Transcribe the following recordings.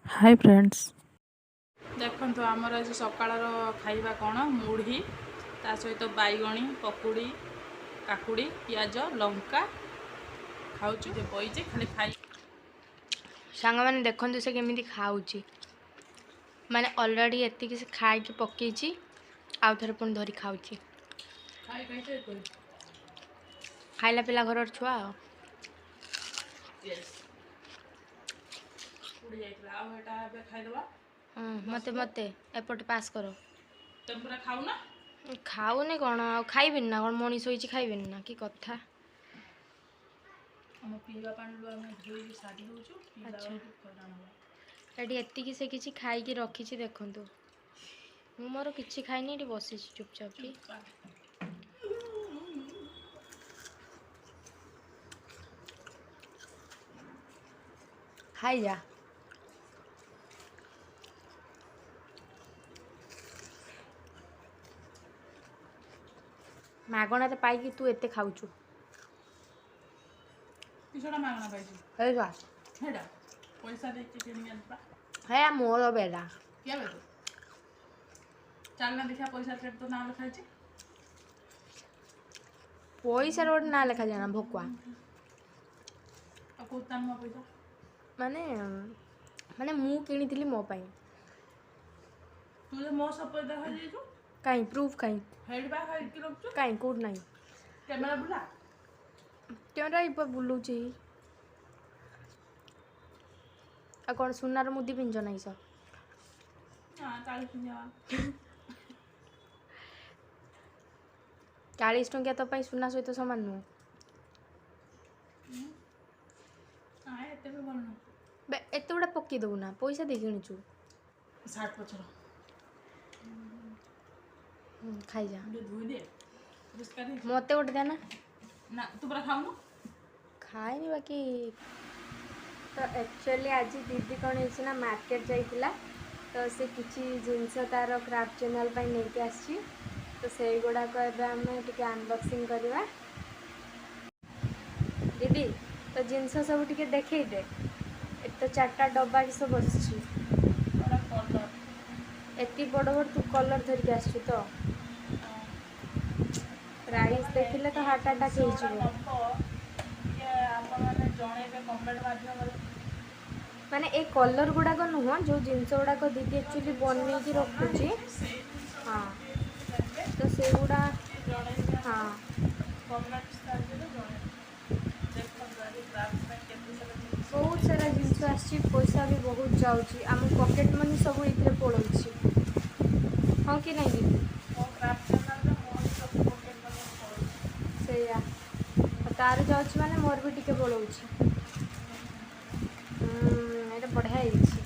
Hi friends. ଦେଖନ୍ତୁ, ଆମର ଆଜି ସକାଳର ଖାଇବା କ'ଣ। ମୁଢ଼ି, ତା ସହିତ ବାଇଗଣୀ, ପକୁଡ଼ି, କାକୁଡ଼ି, ପିଆଜ, ଲଙ୍କା ଖାଉଛୁ ଯେ ବଇଛି ଖାଲି ଖାଇ। ସାଙ୍ଗମାନେ, ଦେଖନ୍ତୁ ସେ କେମିତି ଖାଉଛି। ମାନେ ଅଲରେଡ଼ି ଏତିକି ସେ ଖାଇକି ପକେଇଛି, ଆଉ ଥରେ ପୁଣି ଧରି ଖାଉଛି। ଖାଇ ଖାଇ ସେ ଖାଇଲା ପିଲା ଘରର ଛୁଆ ଆଉ। ୟେସ୍, ଉଡ଼ି ଯାଇଥିଲା ଆଉ ଏଇଟା ଏବେ ଖାଇଦେବା। ମୋତେ ଏପଟେ ପାସ୍ କର। ତମେ ପୁରା ଖାଉନା। ଖାଉନି କ'ଣ ଆଉ ଖାଇବିନି ନା କ'ଣ? ମଣିଷ ହେଇଛି, ଖାଇବିନି ନା? କି କଥା! ଆମ ପିଇବା ପାଣିରୁ ଆମେ ଧୋଇକି ସାରି ଦେଉଛୁ, ପିଇଲା ବେଳକୁ ହଇରାଣ ହବା। ଏଠି ଏତିକି ସେ କିଛି ଖାଇକି ରଖିଛି, ଦେଖନ୍ତୁ। ମୁଁ ମୋର କିଛି ଖାଇନି, ଏଠି ବସିଛି ଚୁପଚାପ କି। ଚୁପା। ଖାଇଯା। ମାଗଣାରେ ପାଇକି ତୁ ଏତେ ଖାଉଛୁ। କିସଟା ମାଗଣା ପାଇଛୁ? ହେଇଯା। ହେଇଟା ପଇସା ଦେଇକି କିଣିକି ଆଣିବା। ହେ, ମୋର ବେଲା। କିଏ ବେ ତୁ? ଚାଲ ନା ଦେଖିବା, ପଇସା ସେଠି ତ ନାଁ ଲେଖା ହେଇଛି। ପଇସାର ଗୋଟେ ନାଁ ଲେଖାଯାଏ ନା, ଭକୁଆ? ଆଉ କୋଉ ତା ନୂଆ ପଇସା? ମାନେ ମୁଁ କିଣିଥିଲି ମୋ ପାଇଁ। ତୁ ଯେ ମୋ ସହ ପଇସା ଖାଇଯାଇଛୁ। କାଇଁ, ପ୍ରୁଫ୍ କାଇଁ? ହେଇଠି ବା ଖାଇକି ରଖୁଛୁ। କାଇଁ, କୋଉଠି ନାହିଁ। କ୍ୟାମେରା ବୁଲା। କ୍ୟାମେରା ଏଇ ବୁଲୁଛି। ଆଉ କ'ଣ ସୁନାର ମୁଦି ପିନ୍ଧିଛ ନାଇଁ ସ? ନା, 40 ଟଙ୍କା। 40 ଟଙ୍କିଆ ତୋ ପାଇଁ ସୁନା ସହିତ ସମାନ ନୁହଁ। ନାଇଁ, ଏତେ ବି ଭଲ ନୁହଁ। ବେ, ଏତେ ଗୁଡ଼ା ପକେଇ ଦବୁ ନା? ପଇସା ଦେଇ କିଣିଛୁ। ସାର୍ଟ ପଛର। ଖାଇଯା। ଟିକେ ଧୋଇ ଦେ, ପରିଷ୍କାର ହେଇଛି। ମୋତେ ଗୋଟେ ଦେ ନା। ନା, ତୁ ପୁରା ଖାଉନୁ। ଖାଏନି ବାକି। ତ ଆକ୍ଚୁଆଲି ଆଜି ଦିଦି କ'ଣ ହେଇଛି ନା, ମାର୍କେଟ ଯାଇଥିଲା, ତ ସେ କିଛି ଜିନିଷ ତାର କ୍ରାଫ୍ଟ ଚ୍ୟାନେଲ୍ ପାଇଁ ନେଇକି ଆସିଛି। ତ ସେଇଗୁଡ଼ାକ ଏବେ ଆମେ ଟିକେ ଅନବକ୍ସିଂ କରିବା। ଦିଦି, ତ ଜିନିଷ ସବୁ ଟିକେ ଦେଖେଇ ଦେ। ଏତେ ତ ଚାରିଟା ଡବା କିସ ବସିଛି। ଏଇଟା କଲର୍। ଏତିକି ବଡ଼ ବଡ଼ ତୁ କଲର୍ ଧରିକି ଆସିଛୁ। ତ ପ୍ରାଇସ୍ ଦେଖିଲେ ତ ହାର୍ଟ ଆଟାକ୍ ହେଇଯିବ। ନବ ଟିକେ ଆପଣମାନେ ଜଣେଇବେ କମେଣ୍ଟ ମାଧ୍ୟମରେ। ମାନେ ଏ କଲର୍ ଗୁଡ଼ାକ ନୁହଁ, ଯେଉଁ ଜିନିଷ ଗୁଡ଼ାକ ଦିଦି ଆକ୍ଚୁଆଲି ବନେଇକି ରଖୁଛି। ସେଇ ଜିନିଷ ନେବେ। ତ ସେଇଗୁଡ଼ା ଟିକେ ଜଣେଇବେ। କମେଣ୍ଟ ସାହାଯ୍ୟରେ ଜଣେଇବେ। ଦେଖନ୍ତୁ, ଆଜି କ୍ରାଫ୍ଟ ପାଇଁ କେତେ ସାରା ଜିନିଷ। ବହୁତ ସାରା ଜିନିଷ ଆସିଛି, ପଇସା ବି ବହୁତ ଯାଉଛି। ଆମ ପକେଟ୍ ମନି ସବୁ ଏଇଥିରେ ପଳଉଛି, ହଁ କି ନାହିଁ ଦିଦି? ମୋ କ୍ରାଫ୍ଟ ଚ୍ୟାନେଲରେ ମୋର ସବୁ ପକେଟ୍ ମନି ପଳଉଛି। ସେଇଆ, ଆଉ ତାର ଯାଉଛି ମାନେ ମୋର ବି ଟିକେ ପଳଉଛି। ଏଇଟା ବଢ଼ିଆ ହେଇଛି।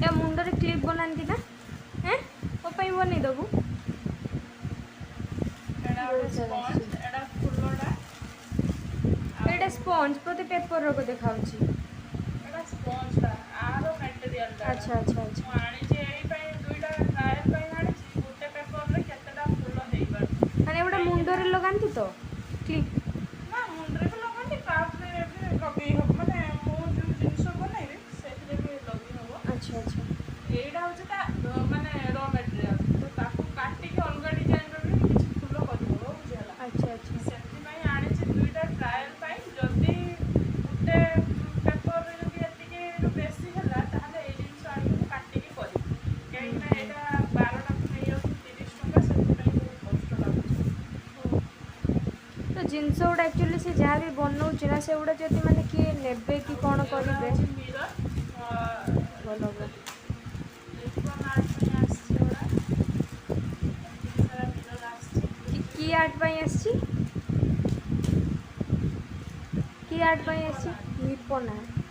ଏ ମୁଣ୍ଡରେ କ୍ଲିପ୍ ବନାନ୍ତି ନା? ଏଁ, ମୋ ପାଇଁ ବନେଇ ଦେବୁ। ଏଇଟା ଗୋଟେ ବହୁତ ସାରା ସ୍ପଞ୍ଜ। ଆସିଛି। ଏଇଟା ଫୁଲଟା। ଏଇଟା ସ୍ପଞ୍ଜ ବୋଧେ, ପେପର ଦେଖାଉଛି। ଏଇଟା ସ୍ପଞ୍ଜଟା, ଆର ମେଟେରିଆଲଟା। ଆଚ୍ଛା ଆଚ୍ଛା ଆଚ୍ଛା ମୁଁ ଆଣିଛି ଏଇ ପାଇଁ, ଦୁଇଟା ଟ୍ରାଏଲ୍ ପାଇଁ ଆଣିଛି, ଗୋଟେ ପେପରରେ କେତେଟା ଫୁଲ ହେଇପାରୁଛି। ମାନେ ଏଗୁଡ଼ା ମୁଣ୍ଡରେ ଲଗାନ୍ତି ତ, କ୍ଲିପ୍? ନା, ମୁଣ୍ଡରେ ବି ଲଗାନ୍ତି, କ୍ରାଫ୍ଟରେ ବି ଲଗେଇ ହବ। ମାନେ ମୁଁ ଯେଉଁ ଜିନିଷ ବନେଇବି, ସେଥିରେ ବି ଲଗେଇ ହବ। ଆଚ୍ଛା ଆଚ୍ଛା ଏଇଟା ହେଉଛି ତା ମାନେ ର ମେଟେରିଆଲ, ତ ତାକୁ କାଟିକି ଅଲଗା ଡିଜାଇନର ବି କିଛି ଫୁଲ କରିହବ, ବୁଝିହେଲା? ଆଚ୍ଛା ଆଚ୍ଛା ସେଥିପାଇଁ ଆଣିଛି ଦୁଇଟା ଟ୍ରାଏଲ୍ ପାଇଁ। ଯଦି ଗୋଟେ ପେପରରେ ଯଦି ଏତିକିରୁ ବେଶୀ ହେଲା, ତାହେଲେ ଏଇ ଜିନିଷ ଆଣିକି ମୁଁ କାଟିକି କରିବି, କାହିଁକିନା ଏଇଟା 12ଟାକୁ ନେଇଯାଉଛି 30 ଟଙ୍କା। ସେଥିପାଇଁ ବହୁତ କଷ୍ଟ ଲାଗୁଛି। ତ ଜିନିଷ ଗୁଡ଼ା ଆକ୍ଚୁଆଲି ସେ ଯାହା ବି ବନଉଛି ନା, ସେଗୁଡ଼ା ଯଦି ମାନେ କିଏ ନେବେ କି କ'ଣ କରିବେ, ହେଉଛି ମିରର। ଭଲ ହବ। ଲିପନ୍ ଆର୍ଟ ପାଇଁ ଆସିଛି ଏଗୁଡ଼ା। ଏତିକି ସାରା ମିରର ଆସିଛି। କି ଆର୍ଟ ପାଇଁ ଆସିଛି? କି ଆର୍ଟ ପାଇଁ ଆସିଛି? ଲିପନ ଆର୍ଟ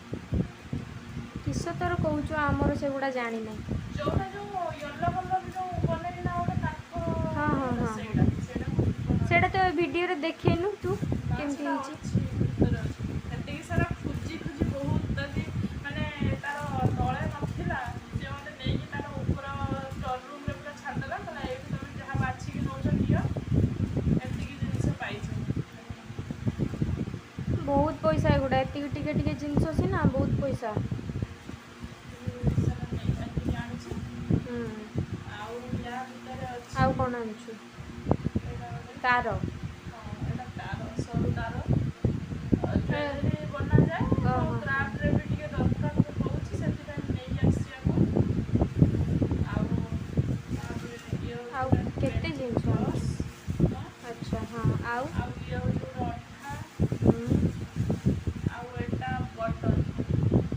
କିସ ତୋର କହୁଛୁ? ଆମର ସେଗୁଡ଼ା ଜାଣିନାହିଁ। ଯୋଉଟା ଯୋଉ ୟେଲୋ କଲର ଯୋଉ ବନେଇଲି ନା ଗୋଟେ କାଠ। ହଁ ହଁ ହଁ ସେଇଟା ଲିପନ। ସେଇଟା ତ ଭିଡ଼ିଓରେ ଦେଖେଇନୁ ତୁ। ନା, କେମିତି ସେଟା ହେଇଛି? ଅଛି, ଭିତରେ ଅଛି। ସେତିକି ସାରା ଖୋଜି ଖୋଜି ବହୁତ ଆଜି, ମାନେ ତାର ତଳେ ନଥିଲା। ସେ ମୋତେ ନେଇକି ତାର ଉପର ଷ୍ଟୋର ରୁମ୍ରେ ପୁରା ଛାଡ଼ିଦେଲା। କହିଲା, ଏଇଠି ତମେ ଯାହା ବାଛିକି ନେଉଛ ନିଅ। ଏତିକି ଜିନିଷ ପାଇଛି। ବହୁତ ପଇସା ଏଗୁଡ଼ା। ଏତିକି ଟିକେ ଟିକେ ଜିନିଷ ସିନା ବହୁତ ପଇସା। ହୁଁ। ଆଉ ୟା ଭିତରେ ଆଉ ଅଛି କ'ଣ ଆଣିଛୁ? ଏଇଟା ଗୋଟେ। ତାର। ହଁ, ଏଇଟା ତାର, ସରୁ ତାର। ଏ ଜୁଏଲାରୀ ବନାଯାଏ ତ ଓହୋ ହଁ। କ୍ରାଫ୍ଟରେ ବି ଟିକେ ଦରକାର ହେଉଛି, ସେଥିପାଇଁ ମୁଁ ନେଇକି ଆସିଛି ୟାକୁ। ଆଉ ତାପରେ ଇଏ ହେଉଛି ଆଉ ଗୋଟେ କେତେ ପେଣ୍ଟିଂ ଜିନିଷ ବ୍ରସ୍। ଆଣିଛୁ? ହଁ। ଆଚ୍ଛା, ହଁ, ଆଉ? ଆଉ ଇଏ ହେଉଛି ଗୋଟେ ଅଠା। ହୁଁ। ଆଉ ଏଇଟା ବଟନ୍,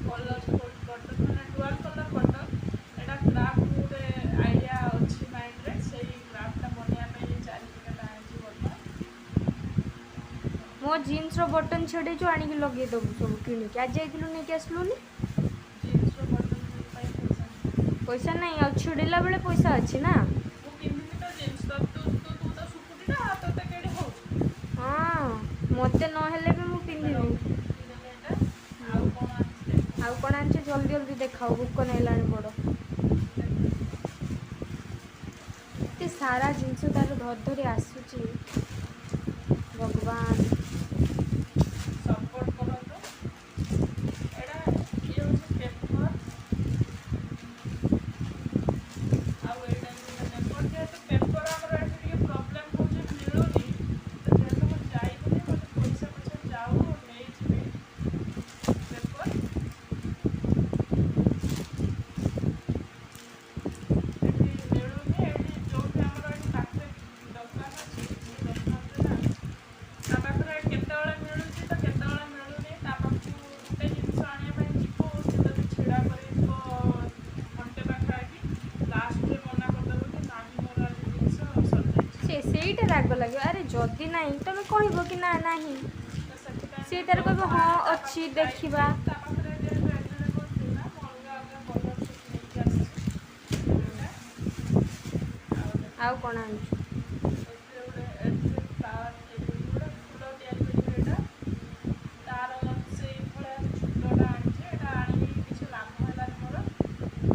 କଲର୍ ବଟନ୍, ମାନେ ଡୁଆଲ୍ କଲର୍ ବଟନ୍। ଏଇଟା କ୍ରାଫ୍ଟ ଗୋଟେ ଆଇଡ଼ିଆ ଅଛି ମାଇଣ୍ଡରେ, ସେଇ କ୍ରାଫ୍ଟଟା ବନେଇବା ପାଇଁ 4 ପ୍ୟାକେଟ୍ ଆଣିଛି ବଟନ୍। ମୋ ଜିନ୍ସର ବଟନ୍ ଛିଡ଼େଇଛୁ, ଆଣିକି ଲଗେଇଦେବୁ। ସବୁ କିଣିକି ଆଜି ଯାଇଥିଲୁ, ନେଇକି ଆସିଲୁନି। ଜିନ୍ସର ବଟନ୍ ପାଇଁ ପଇସା ନାହିଁ। ପଇସା ନାହିଁ ଆଉ ଛିଡ଼ିଲା ବେଳେ ପଇସା ଅଛି ନା? ମୁଁ ପିନ୍ଧିବି ତ ଜିନ୍ସ ତ। ତୁ ତୁ ତୁ ତ ସୁକୁଟିଟା, ତୋତେ କେଠି ହେଉଛି? ହଁ, ମୋତେ ନହେଲେ ବି ମୁଁ ପିନ୍ଧିବି। ରଖିଦେଲେ ଏଇଟା। ହୁଁ। ଆଉ କ'ଣ ଆଣିଛି ଆଉ ଦେଖ। କ'ଣ ଆଣିଛ? ଜଲ୍ଦି ଜଲ୍ଦି ଦେଖାଅ, ଭୋକ ନାଗିଲାଣି ବଡ଼। ଦେଖ। ଏତେ ସାରା ଜିନିଷ ତାର ଧରି ଧରି ଆସୁଛି, ଭଗବାନ। ସପୋର୍ଟ କରନ୍ତୁ। ଏଇଟା ଇଏ ହେଉଛି ପେପର। ଆଉ ଏଇଟା ବି ଗୋଟେ ପେପର। ଯେହେତୁ ପେପର ଆମର ଏଠି ଟିକେ ପ୍ରୋବ୍ଲେମ୍ ହେଉଛି, ମିଳୁନି ତ, ଯେହେତୁ ମୁଁ ଯାଇଥିଲି, ମୋତେ ପଇସା ପଛେ ଯାଉ, ନେଇଯିବି ପେପର। ଏଠି ମିଳୁନି। ଏଠି ଯେଉଁଠି ଆମର ଏଠି ପାଖରେ ଦୋକାନ ଅଛି, ସେ ଦୋକାନରେ ନା ତା ପାଖରେ କେତେବେଳେ ମିଳୁଛି ତ କେତେବେଳେ ମିଳୁନି। ତା ପାଖକୁ ଗୋଟେ ଜିନିଷ ଆଣିବା ପାଇଁ ଯିବୁ, ସେ ଯଦି ଛିଡ଼ା କରିଥିବ ଘଣ୍ଟେ ପାଖାପାଖି, ଲାଷ୍ଟରେ ମନା କରିଦେବ କି ନାହିଁ, ମୋର ଆଜି ଜିନିଷ ସରିଯାଇଛି। ସେ ସେଇଟା ରାଗ ଲାଗିବ। ଆରେ, ଯଦି ନାହିଁ ତମେ କହିବ କି ନା ନାହିଁ। ତ ସେଥିପାଇଁ ସିଏ ମୁଁ ତାର ଯୋଉଠୁ କହିବ ହଁ ଆଣେ ତା ଅଛି, ପାଖକୁ ଦେଖିବା। ଯାଇଥିଲି। ତା ପାଖରେ ଯେହେତୁ ଆଭେଲେବଲ୍ ଥିଲା, ମୁଁ ଅଲଗା ଅଲଗା କଲର୍ ସବୁ ନେଇକି ଆସିଛି ଏଇଟା। ଆଉ ଆଉ ଦେଖନ୍ତୁ। କ'ଣ ଆଣିଛୁ? ଏଥିରେ ଗୋଟେ, ଏଥିରେ ଫ୍ଲାୱାର ତିଆରି କରିବି, ଗୋଟେ ଫୁଲ ତିଆରି କରିବି। ଏଇଟା ତାର ସେଇଭଳିଆ ଛୋଟଟା ଆଣିଛି। ଏଇଟା ଆଣିକି କିଛି ଲାଭ ହେଲାନି ମୋର,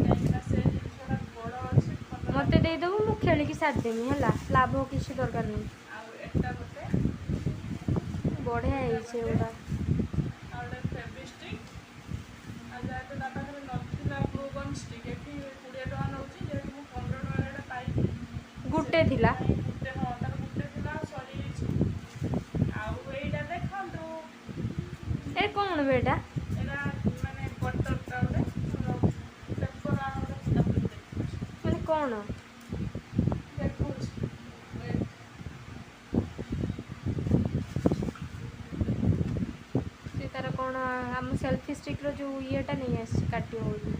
କାହିଁକିନା ସେ ଜିନିଷଟା ବଡ଼ ଅଛି, ଭଲ ମୋତେ ଲାଗୁନି। ଦେଇଦେବୁ, ମୁଁ ଖେଳିକି ସାରିଦେମି, ହେଲା? ଲାଭ କିଛି ଦରକାର ନାହିଁ। ଆଉ ଏଟା ଗୋଟେ। ବଢ଼ିଆ ଏଇଟା ହେଇଛି ଗୋଟେ। ଏଗୁଡ଼ା। ଆଉ ଗୋଟେ ଫେଭିଷ୍ଟିକ୍। ଆଉ ଯେହେତୁ ତା ପାଖରେ ନଥିଲା ଗ୍ଲୁଗନ୍ ଷ୍ଟିକ୍, ଏଠି 20 ଟଙ୍କା ନେଉଛି, ଯେହେତୁ ମୁଁ 15 ଟଙ୍କାରେ ଏଇଟା ପାଇଲି। ଗୋଟେ ଥିଲା। ସେଥିପାଇଁ ଗୋଟେ, ହଁ, ତାର ଗୋଟେ ଥିଲା ଆଉ ସରିଯାଇଛି। ଆଉ ଏଇଟା ଦେଖନ୍ତୁ। ଏ କ'ଣ ବେ ଏଇଟା? ଏଇଟା ମାନେ ବଟରଟା ଗୋଟେ ପେପର ଆଣ ଗୋଟେ, ତାପରେ ମୁଁ ଦେଖଉଛି। ମାନେ କ'ଣ? ଦେଖଉଛି, wait। ସେ ତାର କ'ଣ ଆମ ସେଲ୍ଫି ଷ୍ଟିକ୍ର ଯେଉଁ ଇଏଟା ନେଇ ଆସିଛି କାଟିବ ବୋଲି।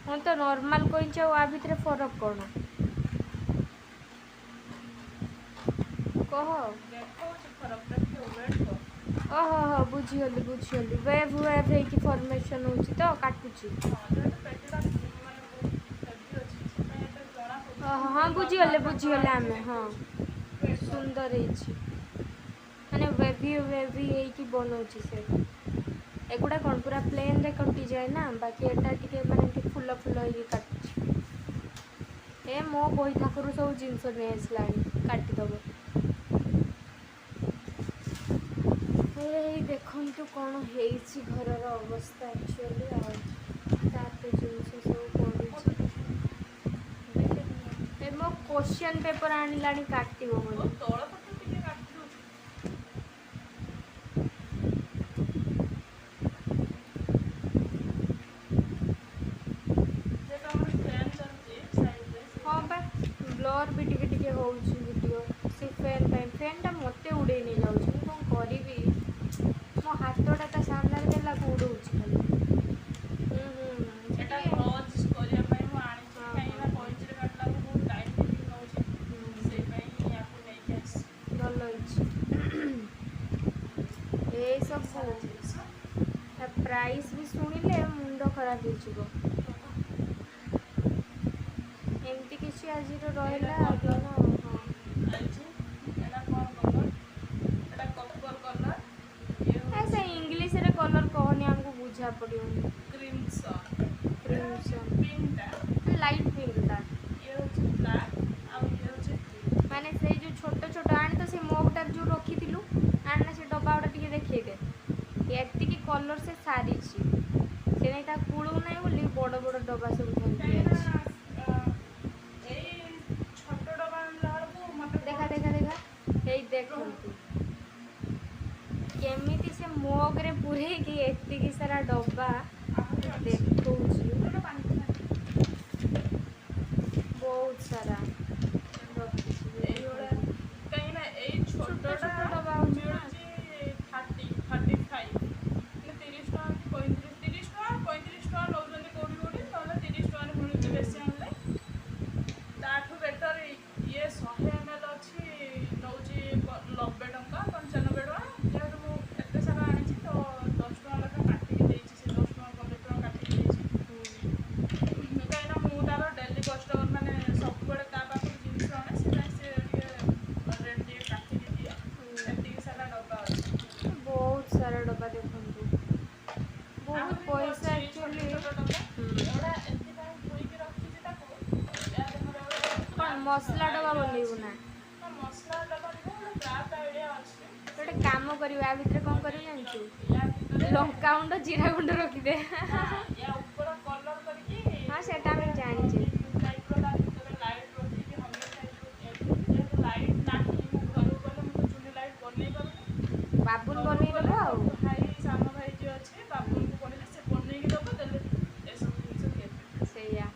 ହଁ ତ, ନର୍ମାଲ କଇଁଚି ଆଉ ଆ ଭିତରେ ଫରକ କ'ଣ କହ? ଦେଖଉଛି ଫରକଟା, ଟିକେ ୱେଟ୍ କର। ଓହୋ ହୋ, ବୁଝିଗଲି ବୁଝିଗଲି। ୱେଭ୍ ୱେଭ୍ ହେଇକି ଫର୍ମେସନ୍ ହେଉଛି ତ କାଟୁଛି। ହଁ, ଯେହେତୁ ପେଟିଟା ମାନେ ବହୁତ ହେଭି ଅଛି, ସେଥିପାଇଁ ଏତେ ଜଣା ପଡୁନି। ଓହୋ ମୁଁ ହଁ, ନର୍ମାଲ ବୁଝିଗଲେ ପେପର ବୁଝିଗଲେ ଆଣିଛି, ଆମେ, ହଁ। ଦେଖଉଛି, ୱେଟ୍ କର। ସୁନ୍ଦର ହେଇଛି, ମାନେ ୱେଭି ୱେଭି ହେଇକି ବନଉଛି ସେ। ଏଗୁଡ଼ା କ'ଣ ପୁରା ପ୍ଲେନ୍ରେ କଟିଯାଏ ନା, ବାକି ଏଟା ଟିକେ ମାନେ ଟିକେ ଫୁଲ ଫୁଲ ହେଇକି କାଟୁଛି। ଏ ମୋ ବହି ଥାକରୁ ସବୁ ଜିନିଷ ନେଇ ଆସିଲାଣି, କାଟିଦେବ। ଏଇ ଦେଖନ୍ତୁ କ'ଣ ହେଇଛି ଘରର ଅବସ୍ଥା ଆକ୍ଚୁଆଲି। ଆଉ ତାର ତ ଜିନିଷ ସବୁ ପଡ଼ିଛି। ଏ ମୋ କୋଶ୍ଚିନ୍ ପେପର୍ ଆଣିଲାଣି କାଟିବ ଓ ବୋଲି। ତଳ ପଟୁ ଟିକେ କାଟି ଦଉଛି। ଯେହେତୁ ଆମର ଫ୍ୟାନ୍ ଚାଲୁଛି ସାଇଡ଼ରେ, ହଁ ସେଇପାଇଁ। ବା, ବ୍ଲର୍ ବି ଟିକେ ଟିକେ ହେଉଛି ଭିଡ଼ିଓ ସେ ଫ୍ୟାନ୍ ପାଇଁ। ଫ୍ୟାନ୍ଟା ମୋତେ ଉଡ଼େଇ ନେଇଯାଉଛି, ମୁଁ କ'ଣ କରିବି? ମୋ ହାତଟା ତା ସାମ୍ନାରେ ଦେଲାକୁ ଉଡ଼ଉଛି ଖାଲି। ହୁଁ ହୁଁ ହୁଁ ସେ ଏଟା ଟିକେ ଗ୍ଲଜ୍ କରିବା ପାଇଁ ମୁଁ ଆଣିଛି, ହଁ ହଁ କାହିଁକିନା ହଁ କଇଁଚିରେ କାଟିଲାକୁ ବହୁତ ଟାଇମ୍ ଟେକିଂ ନେଉଛି। ସେଇପାଇଁ ୟାକୁ ନେଇକି ଆସିଛି। ଭଲ ହେଇଛି ଏତିକି ଏସବୁ। ସାରା ଜିନିଷ। ତା ପ୍ରାଇସ୍ ବି ଶୁଣିଲେ ମୁଣ୍ଡ ଖରାପ ହେଇଯିବ। ଏମିତି କିଛି ଆଜିର ଏଇଟା ରହିଲା କଲର୍ ଦିନ, ହଁ। ଆଣିଛି। ଏଇଟା କ'ଣ କଲର୍? ଏଇଟା କପର୍ କଲର୍। ଇଏ ଏ ସେ ହେଉଛି ଇଂଲିଶରେ କଲର୍ କହନି, ଆମକୁ ବୁଝା ପଡ଼ିବନି। କ୍ରିମସନ୍। ଏଇଟା ହେଉଛି କ୍ରିମସନ୍। ପିଙ୍କଟା। ଲାଇଟ୍ ପିଙ୍କଟା। ଇଏ ହେଉଛି ବ୍ଲାକ୍ ଆଉ ଇଏ ହେଉଛି ଗ୍ରୀନ୍। ମାନେ ସେଇ ଯେଉଁ ଛୋଟ ଡବା ସବୁ ଧରିକି କାହିଁକିନା ଆଇଛି। ଏଇ ଛୋଟ ଡବା ଆଣିଲା ବେଳକୁ ମତେ ଦେଖା ପଡୁଛି ଦେଖା ଦେଖା, ଏଇ ଦେଖନ୍ତୁ କେମିତି ସେ ମଗରେ ପୁରେଇକି ଏତିକି ସାରା ଡବା ଆହୁରି ଅଛି। ଦେଖଉଛି। ଗୋଟେ ପାଣି ପାଣି। ବହୁତ ସାରା ରଖିଛି। ଏଇଭଳିଆ, କାହିଁକି ନା ଏଇ ଛୋଟ ଛୋଟଟା ଛୋଟ ଡବା ହଉଛି ନା। ମିଳୁଛି 30, 35, ମାନେ 30 ଟଙ୍କା କି 35, 30 ଟଙ୍କା, 35 ଟଙ୍କା ନେଉଛନ୍ତି କୋଉଠି କୋଉଠି, ନହେଲେ 30 ଟଙ୍କାରେ ମିଳୁଛି ବେଶୀ ଆଣିଲେ। ତାଠୁ ବେଟର ଇଏ 100 ଏମ୍ ଏଲ୍ ଅଛି, ନେଉଛି 90 ଟଙ୍କା, 95 ଟଙ୍କା। ଯେହେତୁ ମୁଁ ଏତେ ସାରା ଆଣିଛି, ତ 10 ଟଙ୍କା ଲେଖା କାଟିକି ଦେଇଛି ସେ, 10 ଟଙ୍କା, 15 ଟଙ୍କା କାଟିକି ଦେଇଛି। କାହିଁକିନା ମୁଁ ତାର ଡେଲି କଷ୍ଟମର, ମାନେ ସବୁବେଳେ ତା ପାଖରୁ ଜିନିଷ ଆଣେ, ସେଥିପାଇଁ ସେ ଟିକେ ରେଟ୍ ଟିକେ କାଟିକି ଦିଏ। ଏତିକି ସାରା ଡବା ଅଛି। ବହୁତ ସାରା ଡବା ଦେଖନ୍ତୁ, ବହୁତ ଆହୁରି ବି ପଇସା ଅଛି ଛୋଟ ଆକ୍ଚୁଆଲି। ଛୋଟ ଡବା। ଏଗୁଡ଼ା ଏଥିପାଇଁ ଥୋଇକି ରଖିଛି ତାକୁ, ୟା ଦେହରେ ଗୋଟେ କ'ଣ craft ମସଲା ଡବା idea ବନେଇବୁ ଅଛି। ନା? ହଁ, ମସଲା ଡବା ନୁହଁ, ଗୋଟେ କ୍ରାଫ୍ଟ ଆଇଡ଼ିଆ ଅଛି। ଗୋଟେ କାମ କରିବୁ, ୟା ଭିତରେ କ'ଣ କରିବୁ ବନେଇକି ଜାଣିଛୁ? ରଖିଛି। ୟା ଭିତରେ ଲଙ୍କା ଗୁଣ୍ଡ, ଜିରା ଗୁଣ୍ଡ ରଖିଦେ। ହଁ, ୟା ଉପର କଲର କରିକି ହଁ, ସେଟା ଆମେ ଜାଣିଛେ। ଟାଇପ୍ର ତା ଭିତରେ ଲାଇଟ୍ ରଖିକି ହମିଂ ଟାଇପ୍ର ତିଆରି କରିବି। ଯେହେତୁ ଲାଇଟ୍ ନାହିଁ, ମୁଁ ଘରକୁ ଗଲେ ମୁଁ ତ ଚୁନି ଲାଇଟ୍ ବନେଇ ପାରୁନି। ବାବୁନ ଘରକୁ ବନେଇଦବ ଗଲେ ଆଉ। ମୋ ଭାଇ, ସାନ ଭାଇ ଯିଏ ଅଛି, ବାବୁନକୁ କହିଲେ ସେ ବନେଇକି ଦବ, ଦେଲେ ଏସବୁ ଜିନିଷ ତିଆରି କରିବି। ସେଇଆ।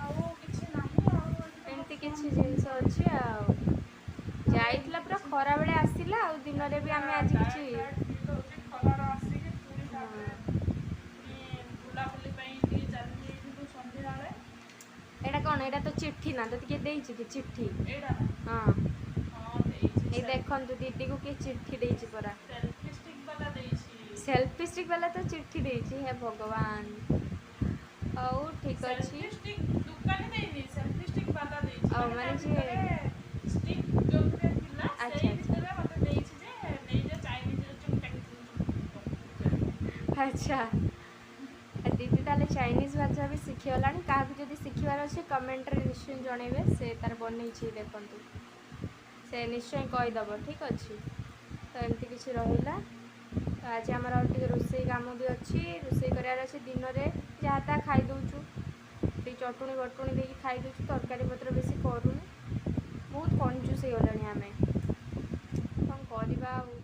ଆଉ କିଛି ନାହିଁ ଆଉ ଏଠି ତ ମୋ ଏମିତି ଫୋନ୍ କିଛି ଜିନିଷ ଅଛି। ଆଉ ଯାଇଥିଲା ପୁରା ଖରାବେଳେ ଆସିଲା, ଆଉ ଦିନରେ ବି ଆମେ ଆଜି କିଛି ଫିଲ୍ ହେଉଛି ଖରାର ଆସିକି, ପୁଣି ତାପରେ ପୁଣି ବୁଲାବୁଲି ପାଇଁ ଟିକେ ଚାଲି ଯାଇଥିଲୁ ସନ୍ଧ୍ୟାବେଳେ। ଏଇଟା କ'ଣ? ଏଇଟା ତ ଚିଠି ନା? ତତେ କିଏ ଦେଇଛି କି ଚିଠି? ଏଇଟା ନା? ହଁ। ହଁ, ଦେଇଛି। ଏଇ ଦେଖନ୍ତୁ, ଦିଦିକୁ କିଏ ଚିଠି ଦେଇଛି ପରା। ସେଲ୍ଫି ଷ୍ଟିକ୍ ବାଲା ଦେଇଛି। ସେଲ୍ଫି ଷ୍ଟିକ୍ ବାଲା ତ ଚିଠି ଦେଇଛି, ହେ ଭଗବାନ! ହଉ, ଠିକ ଅଛି। ସେଲ୍ଫି ଷ୍ଟିକ୍ ଦୋକାନୀ ଦେଇନି, ସେଲ୍ଫି ଷ୍ଟିକ୍ ବାଲା ଦେଇଛି। ଆଉ ମାନେ ମାନେ ତା ସିଏ ଭିତରେ ଷ୍ଟିକ୍ ଯୋଉଥିରେ ଥିଲା, ସେଇ ଭିତରେ ମତେ ଦେଇଛି ଯେ ନେଇଯା, ଚାଇନିଜରେ ଚୁଙ୍ଗ ଚାଙ୍ଗ ଚୁଙ୍ଗ ଚୁଙ୍ଗ। ଆଚ୍ଛା, ଆଉ ଦିଦି ତାହେଲେ ଚାଇନିଜ୍ ଭାଷା ବି ଶିଖିଗଲାଣି। କାହାକୁ ଯଦି ଶିଖିବାର ଅଛି, କମେଣ୍ଟରେ ନିଶ୍ଚୟ ଜଣେଇବେ। ସେ ତାର ବନେଇଛି ଦେଖନ୍ତୁ, ସେ ନିଶ୍ଚୟ କହିଦେବ। ଠିକ୍ ଅଛି, ତ ଏମିତି କିଛି ରହିଲା। ତ ଆଜି ଆମର ଆଉ ଟିକେ ରୋଷେଇ କାମ ବି ଅଛି, ରୋଷେଇ କରିବାର ଅଛି। ଦିନରେ ଯାହା ତାହା ଖାଇଦେଉଛୁ, ସେଇ ଚଟୁଣି ବଟୁଣି ଦେଇକି ଖାଇଦେଉଛୁ, ତରକାରୀ ପତ୍ର ବେଶୀ କରୁନୁ। ବହୁତ କଞ୍ଜୁସ ହେଇଗଲାଣି ଆମେ, କ'ଣ କରିବା ଆଉ।